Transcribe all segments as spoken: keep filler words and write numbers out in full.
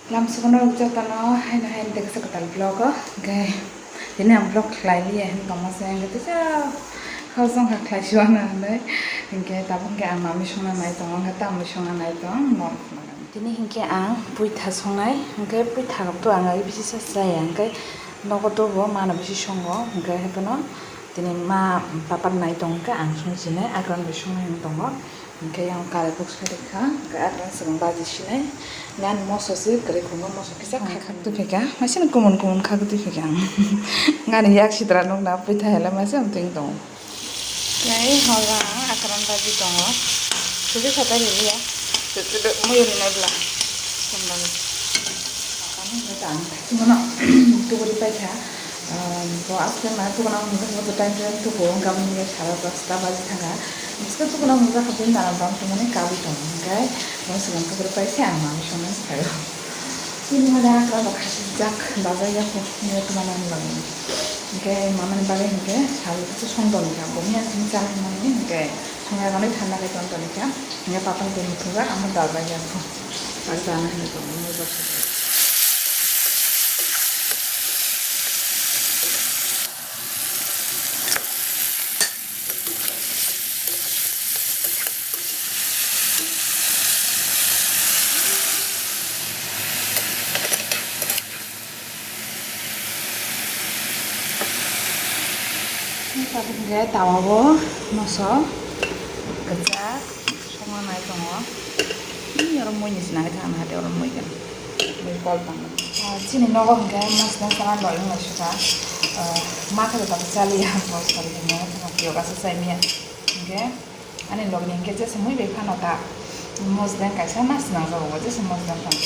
Lamsogono jotono haino haino tei kisa kwtal vlog o, hwnkhe tini ang vlog khlai liya hinwi tongma se, hwnkhe teisa khoroksa wngkha khlai suana hinwi, hwnkhe tabuk hwnkhe ang mamwi songna nai tongo, hwnkhe tamwi songna nai tong. Tini hwnkhe ang puitha songnai, hwnkhe puitha rok to ang bisi sa chaya, hwnkhe nogo to bo mano bisi songo, hwnkhe haiphano tini ma papa nai tong khe ang song sinai, akwrang bai songnai hinwi tongo. Hwnkhe yang karai kok sari kha, hwnkhe akwrang swkang baji sinai. Ngan moso se kwrwi khungo, moso kisa kha kha twi phaikha, maisino kumun kumun kha twi phaikha ang. Ngani yak sidra nukna puitha hele maisa amtwing tongo. Tei hola akwrang baji tongo. Suji satai riliya. Suji mui rinai bla. Sumrani. Ani hwnkhe ang thaisingno tuburi paikha. Bo aste ma tukuna mungsa khe time time tuku, gabon hwnkhe sara dasta baji thangkha. Bwskhe tukuna mungsa khe bini naram ram tongmani kabui tongo, hwnkhe bo swkang tukur pai se ang mamwi songmani phaio. Bini mane akra bo khasijak dajak ya kho, hwnwi tuma nani bagwi. Hwnkhe mamani bagwi hwnkhe sabo kisa song tongkha, bo miyang simi chana hwnmani hwnkhe songya gwnwi thanda khai tong tongkha. Hwnkhe papa hwnkhe muthungkha, amo dajak ya kho. Ang chana hwnwi tongo, mui baksa. Tabuk hwnkhe tawa o moso kwchak songna nai tongo. Oro mui ni sinai thang hade oro mui gana. Mui kol tang. Ah, chini nogo hwnkhe mosla sana loi wng lai suka. Ah, ma khe tabuk chaliya, bos kari hwnkhe yoga se chai miya. Hwnkhe ani logni hwnkhe jesa mui bai phano ta mosdeng kaisa ma swnamjago, bo jesa mosdeng phano.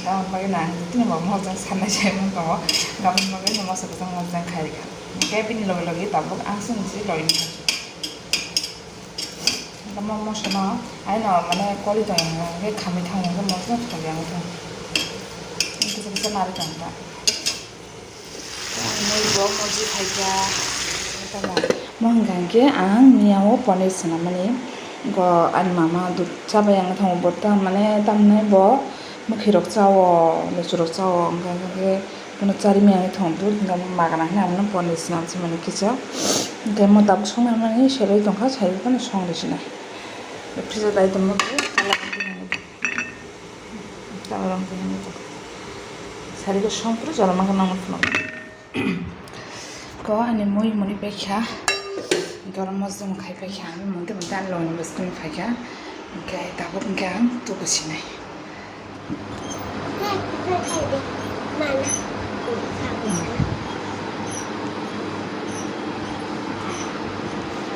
Gabon bagwi na ang tini bo mosdeng sanai sai mung tongo. Gabon bagwi no moso kwchang mosdeng khai rikha. Hwnkhe bini logi logi tabuk ang swnamsi logni. Mo moso no aino mane koli tong hwnkhe khamwi thang hwnkhe mosdeng thok yang thang. Kisa kisa nari tong ta. Mui bo moji khaikha. Mo hwnkha hwnkhe ang miyao paneer swnamani. Go ani mama dud chabai ang thango bo ta mane tamni bo mwkhwirok chao, lichurok chao, hwnkha hwnkhe bono chari miyani thong dud hwnkha magana hwnwi amono paneer swnam se mani kisa. Hwnkhe mo tabuk songmani selai tongkha, sai phano songri sinai. Freezer dai tongma khe. Sariko songkru jora mangkha nangma phunuk. Ko ani mui muni paikha, garam masala khai paikha, ani mui tei mui tei ani logni bwskang phaikha, hwnkhe tabuk hwnkhe ang tuku sinai.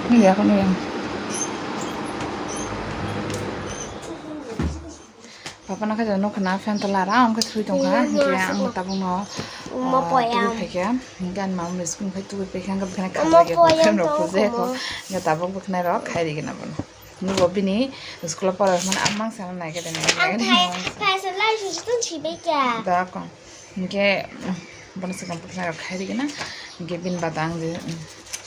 Nungya, nungya. Papa no khe nokha na fan tola ra, ang khe thwi tongkha, hwnkhe ang tabuk no, ah, tubui phaikha, hwnkhe ani mama bai school khai tubui phaikha, hwnkhe bwkhwnai kha rok phuje kho, hwnkhe tabuk bwkhwnai rok khai rikhe na bono. Nubo bini school o pora mani amang sana nai khe de nai khe de. Da kong. Hwnkhe, um, bono swkang bwkhwnai rok khai rikhe na. Hwnkhe bini bata ang je, um,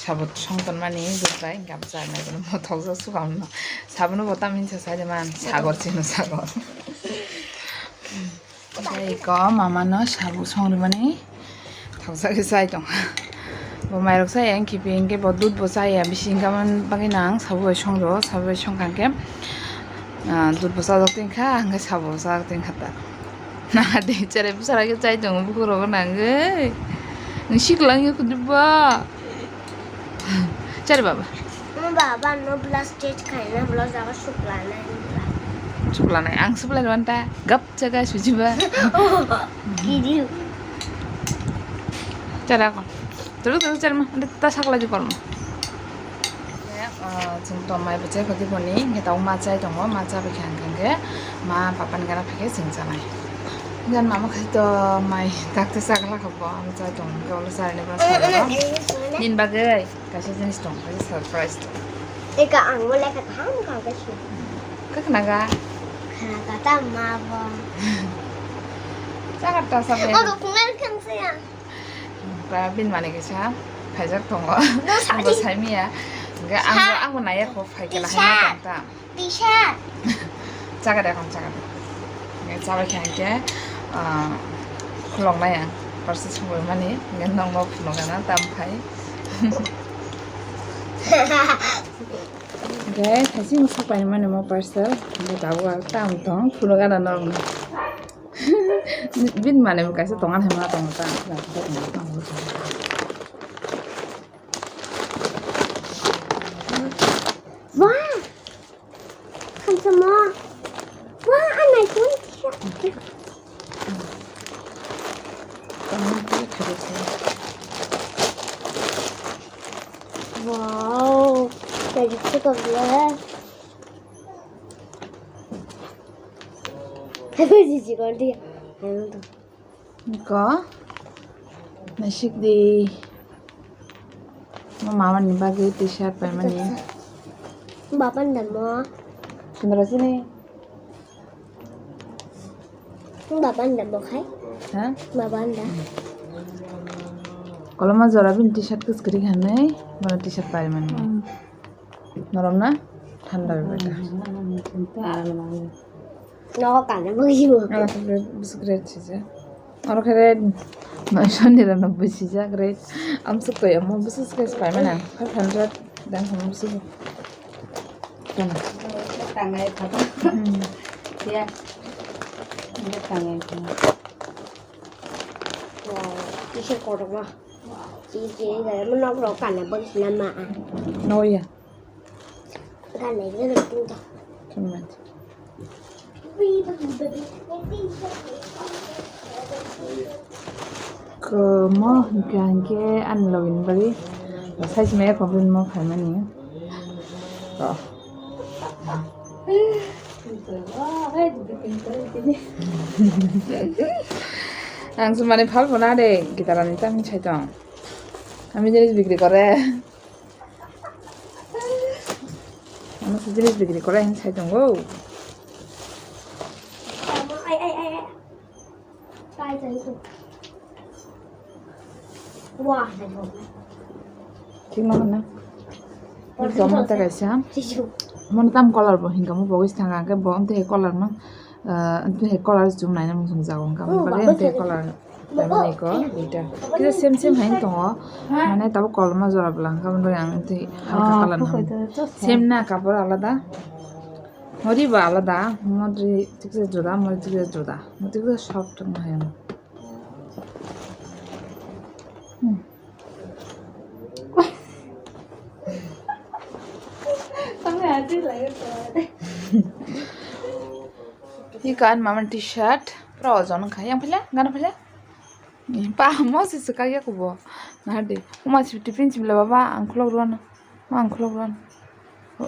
sabo song tonmani dud bai, hwnkhe abo chai nai bono mothok jak swkang no. Sabono bo tamni sa sai de man, sagor chino sagor. Hwnkhe iko mama no sabo song rimani thoksa khe chai tong. Bo mairok chaya hwnkhe, hwnkhe bo dud bo chaya, bisi hwnkhe aboni bagwi no ang sabo bai song rwo, sabo bai song kha hwnkhe, ah, dud bo chajak tongkha, hwnkhe sabo bo chajak tongkha ta. Na de, cherai bwsara khe chai tongo, bukhuk rogo nangwi. Nwng sikla wngya khudu ba? Cherai baba. Omo baba no blood test khaina, blood jaga sukla nai. Sukla nai, ang suplai rwan ta. Gap chaga sujiba. Oh, kiri. Cherai ko. Turu turu cherai ma. Ande ta sakla ji kormo. Ah, chwng to mai bo chai khodi boni, hwnkhe tabuk ma chai tongo, ma cha bai khe hwnkhe ma papa ni gana phai khe chwng chanai. Gan mama khai to mai tak te chakla kha bo, ano chai tongo, hwnkhe ulo chai ni ba sa. Nini bagwi kaisa jinis tong, kaisa surprise tong. Eka ang mo lekha kaham kha kaisa. Kha khna ga? Khna ga ta ma bo. Chakar ta sa be. Ogo khna kham sa ya. Ba bini mani kaisa phaijak tongo. Ang bo sai miya. Hwnkhe ang bo, ang bo naiya kho phai khe lahai ma tong ta. Tisa. Chaga de, kon chaga de. Hwnkhe chabai khe hwnkhe, Ah, khuloknai ang, parcel sobaimani, hingke nokno phunukgana tam phai. Hingke thaising sopaimani mo parcel, hingke tabuk ang tam tong phunukgana nokno. Bini manwi bo kaisa tongan hai ma tongo ta. Wah! Khamsamo. Wah, anai kun. Wow. Jadi suka bela. Aku jijik dia. Ayo tuh. Ko, naisik di. Mo mama ni bagwi t-shirt paimani. Baban da mo. Kendra sini. Baban da mo khai. Ha? Baban da. Koloma jora bin t-shirt kus kri hanai, mana t-shirt paimani. Hmm. Norom na? Thanda bai bai ta. Nogo kane bwgwi bo. Oro khe red, bwswk red sijak. Oro khe red, noisho nirano bwsijak red. Amswk koi amo bwswk khe swpaimani ang five hundred dang khe bwswk. Kono. Tangai thapa. Hmm. Ya. Ini tangai thapa. Wow, kisa kotorma. Wow. Chi chi ga mo nok rok kane bwsna ma. No ya. Ganai gana pinta. Kwma hingka hingke ani login bari. Size maya problem mo khaimani. Oh. Ang sumani phal phona de gitarani tang sai tong. Ami jenis bikri kore. Ano se jenis bikri kore hin sai tongo. Ai, ai, ai, ai. Wah, thik no hwnna. Tamo ta kaisa. Mono tam color bo hinka mo bogis thanga ke bo amte color no. Ah, tei color chum naina mung sung jago hwnka, oh, bagwi tei color paimani ko duita. Kisa same same hai tongo. Mane tabuk koloma jora bwla hwnka, mane ang tei halka color no. Same na kapor alada. Mori ba alada. Mori tikse juda, mori tikse juda. Mori tikse soft wng hai. Hmm. Iko ani mama ni t-shirt pura ojon wngkha. Yang phaila, gana phaila. Pa mo se swkak ya kubo. Nahar di. Uma si tiffin si bila baba ang khulok rwano. Ma ang khulok rwano.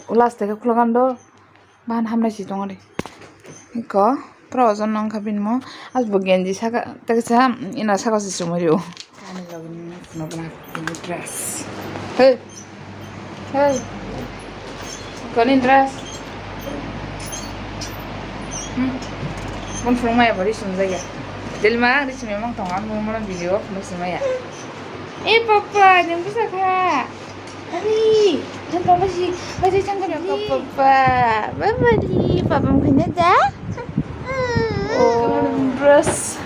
Last ke khulok ando. Bahan hamnai si tongo de. Iko, pura ojon no wngkha bini mo. Asbo genji saka, teksa ina saka se chumui rio. Ani logi ni phunukna kini dress. Hey. Hey. Koni dress. Hmm. Bon phunuk maya bari sumjaya. Delma ang ri sumya mang tongo, ang mo video phunuk sumaya. Eh, papa, jeng bisa kha. Ari, jeng papa si, papa si jeng papa. Papa, papa di, papa mukhaina da. Oh, dress.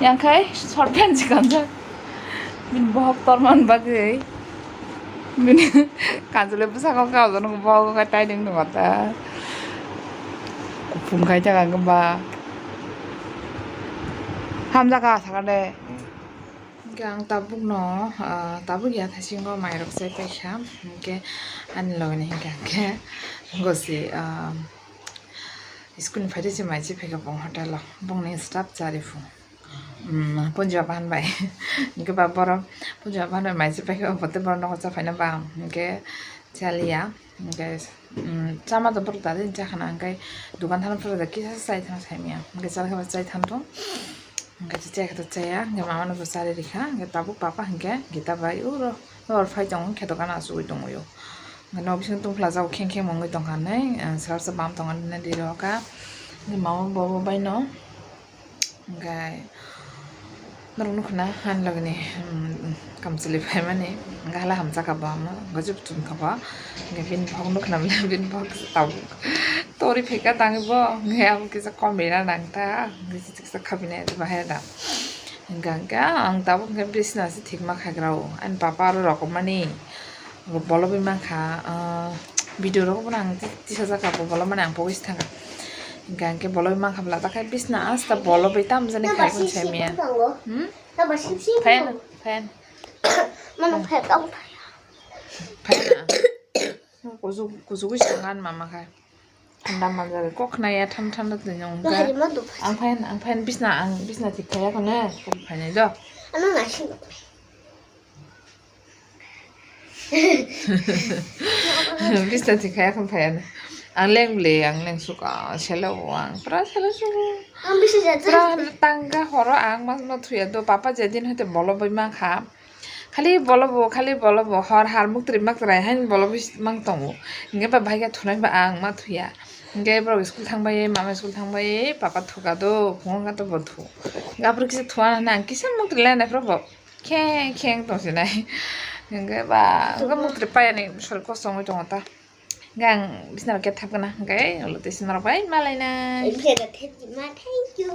Yang khai short pant si kanjak. Bini bohok torman bagwi. Bini kanjale bwsako kha ojono bohok khai tai ding dong ta. Kuphum khai ta kha ba. Hamjak kha sakande. Hingke ang tabukno, ah, tabuk ya thasingo mairok chai paikha, hingke ani logini hingke hingke gosi, ah, school ni phaide se mai chai paikha bong hotel o, bongni staff chari phung, um, punjab han bai, hingke ba borok punjab han bai mai chai paikha, obote borok nogo cha phaina bang, hingke chaliya, hingke. Chama to borok dade ni chakha na, hingke dogan thani phuru da kisa chai thang saimaya, hingke chal khe ba chai thang thung, hingke chai khe to chaya, hingke mama no bo chari rikha, hingke tabuk papa hingke gita bai uro nor phai tongo, khe dogan achugui tongoi o, hingke nok bisingo tungphla jago kheng kheng mungoi tongkha nai, sal sa bam tongo nini diri o kha, hingke mama bo bo bai no. Hingke norok nukha na ani logini, um, kamchwlwi phaimani, hingke hala hamjakha bo, omo hingke chwng chumkha bo, hingke bini bok nukha na bini bok tabuk to Ori pheka tangwi bo, hwnkhe abo kisa komina nang ta, hwnkhe kisa khabinai bahai da. Hwnkhe ang tabuk hwnkhe bisna se thikma khagra o, ani papa aro rokomani, bo bolobwi mankha, ah, video rogo bono ang ti-, tisa jaka bo bolomani ang pogwi se thangkha. Hwnkhe ang khe bolobwi mankha bwla, takhai bisna asta bolobwi tamo jani khai kun se miya. Hmm? Fan, fan. Mano fan tong thaya. Fan na. Kuchuk, kuchuk wi sangan mama khai. Thanda manjak kok khnaya, thanda thanda twi nung. Ang phain, ang phain bisna, ang bisna thik khaya khone kok phainai do. Ano nasi nuk. Bisna thik khaya khon phaiya. Ang leng ble, ang leng suka, selo ang pra selo suka. Ang bisi jat. Pra tangga horo ang mas ma thuya do. Papa jedin hoite bolo bai ma kha. Khali bolo bo, khali bolo bo, hor har muktri maktrai hain bolo bis mang tongo. Hingke ba bhai khe thunai ba ang ma thuya. Hingke borok school thang bai, mama school thang bai, papa thuka do, phungo khe to bo thu. Hingke aphuru kisa thua na ang kisa muktri lai nai phuru bo kheng kheng tong sinai. Hingke ba, hingke muktri paya ni sori kosong oi tongo ta. Hingke ang bisna rok khe thap gana, hingke ulo tei sinma rok bai ma lai nai. Thank you.